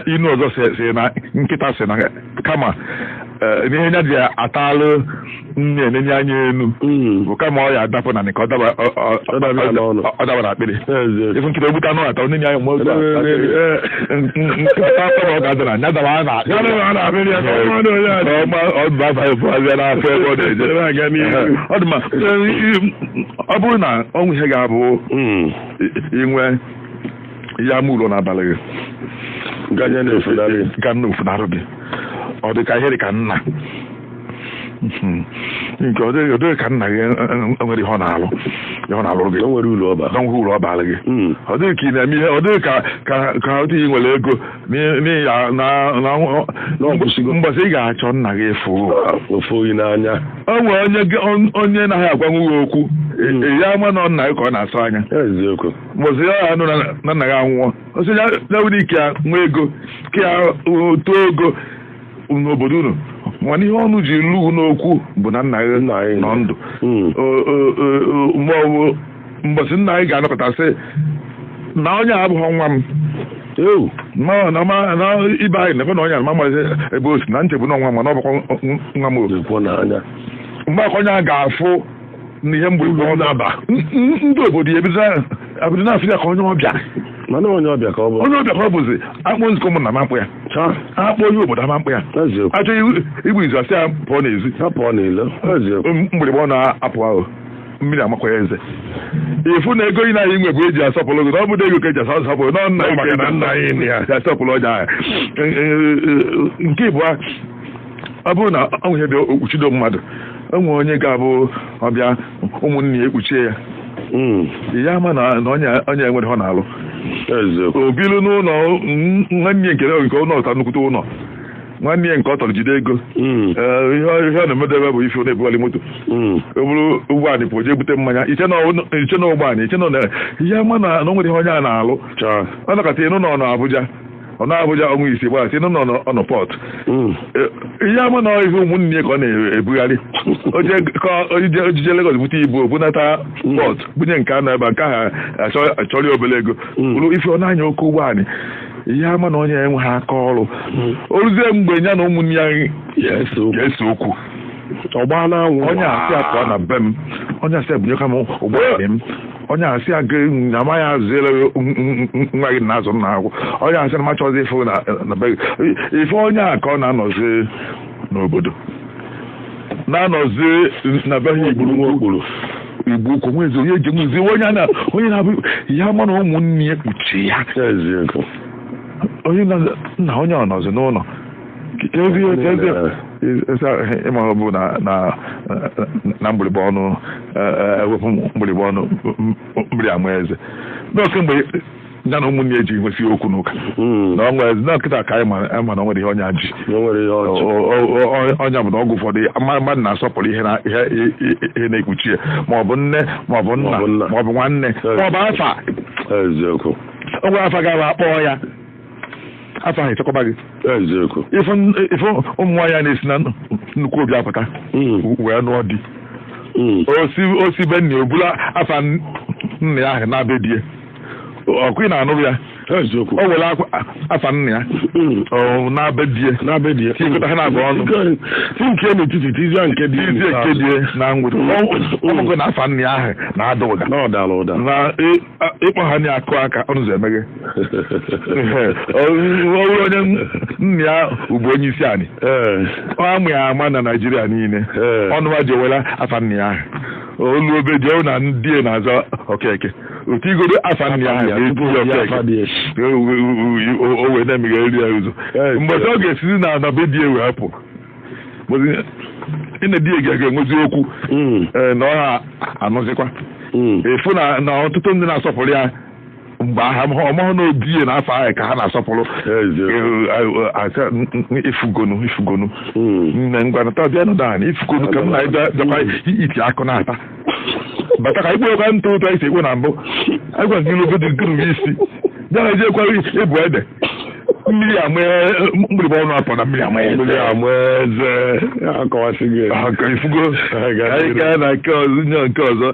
Inu ọzọ si na nkịta si na kama n'ihe ya ji atalụ nne enenye anya enu bụ kama ọ ya adapụ na ka ọ daba Ọ daba ya n'ọnụ. ọ daba na akpịrị. Eziokwu. Ifu nkịta ogbute anụ ata onye anya mgbe otu nkịta kama ọ ga-ada na ya daba na Ya daba na akpịrị ya, ka ọ ma na onye a dị. Ka ọ ma ọ bụ afa ebu azịa n'afọ ebe ọ na-eje. Ebe a ga n'ihu. Ọ dị mma. Ọ bụrụ na ọnwụ ihe ga-abụ inwe ya ama ụlọ n'abalị gị Ganye na-efunarị. Ga nna ofunarị gị, ọ dị ka ihe dị ka nna nke ọ dịghị ka nna gị nwere ihe ọ na-alụ, ihe ọ na-alụrụ gị. O nwere uru ọ bara. Na nwere uru ọ bara gị. Ọ dịghị ka ị na-eme ihe, ọ dịghị ka otu ị nwere ego n'ihi ya na Na ọ kwụsịgo. Mbọsị ị ga-achọ nna gị efu. Ofu oyi n'anya. O nwere onye onye naghị agwanwu gị okwu, ya ama na ọ nna gị ka ọ na-asọ anya. Eziokwu. Mbọsị ya anụ na nna gị anwụọ, ọ sị ya ya nwere ike ya nwee ego ka ya too ego n'obodo unu, mana ihe ọnụ ji lu n'okwu bụ na nna gị Nna gị nọ ndụ. Mgbe ọ bụ mbọsị nna gị ga-anọkọta sị na onye a abụghị nwa m. Ewu. Ma na ma na ibe anyị na ebe na onye a ma amaghị ebe o si na nchegbu na nwa, mana ọ bụkwa nwa m o. Ekwo n'anya. Mgbe aka onye a ga-afụ na ihe mgbe ọ na-aba ndị obodo ya ebido abido na-afụ ya ka onye ọbịa. Mana onye ọbịa ka ọ bụ. Onye ọbịa ka ọ bụzi. Akpọ nzukọ ụmụnna ma mkpụ ya. Cha. Akpọ onye obodo ama mkpụ ya. Eziokwu. Achọghị igbu izu, asị ya pụọ n'ezi. Ha pụọ n'ilo. Eziokwu. Mgbịrịgba ọ na-apụ ahụ, mmiri amakwa ya eze. Ịfụ na ego ị na-anyị nwe bụ eji asọpụrụ gị, na ọ bụ ego ka eji asọpụrụ na nna. Ọ maka na nna anyị nị ya. Ji asọpụrụ ọja ahụ. Nke ịbụọ, ọ bụrụ na ọ nwere bịa okpuchido mmadụ, o nwere onye ga-abụ ọbịa, ụmụnne ya ekpuchie ya. Ya ama na onye enwere ọ na-alụ. Eziokwu. O bilu n'ụlọ nwanne ya nke ụlọ ọta nnukwute ụlọ nwanne ya nke ọ tọrọ jide ego. Ihe ọ na-emedebe bụ ife ọ na-ebugharị moto. O bụrụ ụgbọala pụ jee bute mmanya, iche na ụgbọala, iche na ihe ama na o nwere ihe onye a na-alụ. Cha. Ọ nakọta ịnụ na ọ nọ Abuja, ọ nọ Abuja ọnwa 6 gbara ịnụ na ọ nọ Port. Ihe ama na ihe ụmụnne ya ka ọ na-ebugharị ka ojije Lagos bute ibu, bunata Port, bunye nke a nọ ebe a, nke ahụ achọrọ ya obere ego. Bụrụ ife ọ na-anya oke ụgbọala, ihe ama na onye enweghị aka ọrụ. O ruzie mgbe ya na ụmụnne ya Ya ese okwu. ga-ese okwu, Ọgba n'anwụ. Onye asị a pụọ na be m, onye asị ebunyekwa m ụgbọala m, onye asị a na amaghị azụere nwa gị na azụ nna akwụ, onye asị na machọzi ịfụ na be gị. Ife onye a ka ọ na-anọzi n'obodo, na-anọzi na be ha Igburu nwa okpuru. Igbo ukwu nwezi onye eji nwezi onye a na onye na-abụ ya ama na ụmụnne ya kpuchie ya. Eziokwu. Onye na nna onye ọ nọzi n'ụlọ ezi ịma ọ bụ na mgbịrịgba ọnụ ewepụ mgbịrịgba ọnụ mmiri ama eze n'oke mgbe ya na ụmụnne ya ji nwesị okwu n'ụka na ọ nwere na nkịta ka anyị ma na ọ nwere ihe onye ji. O nwere ihe ọchị. Ọnya bụ na ọgwụ ụfọdụ mmadụ na-asọpụrụ ihe ihe na-ekpuchi ya, ma ọ bụ nne, ma ọ bụ nna, Ma ọ bụ nna. ma ọ bụ nwanne, ma ọ bụ afa. Eziokwu. O nwere afa ga akpọọ ya, afa ahụ echekwaba gị. Eziokwu. Ifu ụmụ nwaanyị a na-esi na nnukwu obi apụta wee nụọ di, osi be nna ya, obula afa nna ya ahụ na-abịa die ọkụ ị na-anụrụ ya. Eziokwu. O were afa nna ya ọ na-abịa die. Na-abịa die. Tikọta ha na-abụ ọnụ. Ti nke n'etiti, tizie nke dị. Tizie nke die na ngwụcha ọmụgwọ na afa nna ya ahụ na-ada ụda. Na ọ dara ụda. Na ịkpọ ha na akụ aka ọnụ ụzọ emeghe. Ọ bụrụ onye nna ya ugbu onye isi anyị, ọ amụ ya ama na Naijiria niile. Ọnụ ha ji ewela afa nna ya ahụ olu obe ji ọrụ na ndị na-azọ Okeke otu igodo afa nna ya ahụ Tupu na-eti ya Okeke afa dị. O wee na-emegheri ya ụzọ. Mgbe ọ ga-esizi na be di wee pụ, ị na di ya ga-enwezi okwu. Ee, na ọ ha anụzikwa. Efu na ọtụtụ ndị na-asọpụrụ ya mgbe ahụ ọmahụ na odie na afọ ahụ ka ha na-asọpụrụ. Eziokwu. Ifugonu, ifugonu. Mm. Nne, ngwa nata, bịa nọdụ anyị, ifugonu ka m na-abịa bịakwa iti akụ na-ata bata ka ikpe ekwe ntụ ụtọ isi ekwe na mbụ agwa gị n'ofe dị nkiri isi bịa na ejekwa ebu ede mmiri ama mgbịrịgba ọnụ apụ na mmiri ama eze. Mmiri ama eze. Akọwasị gị. Ah, ka ifugo. Anyị Anyị gaa na nke ọzọ, nye nke ọzọ.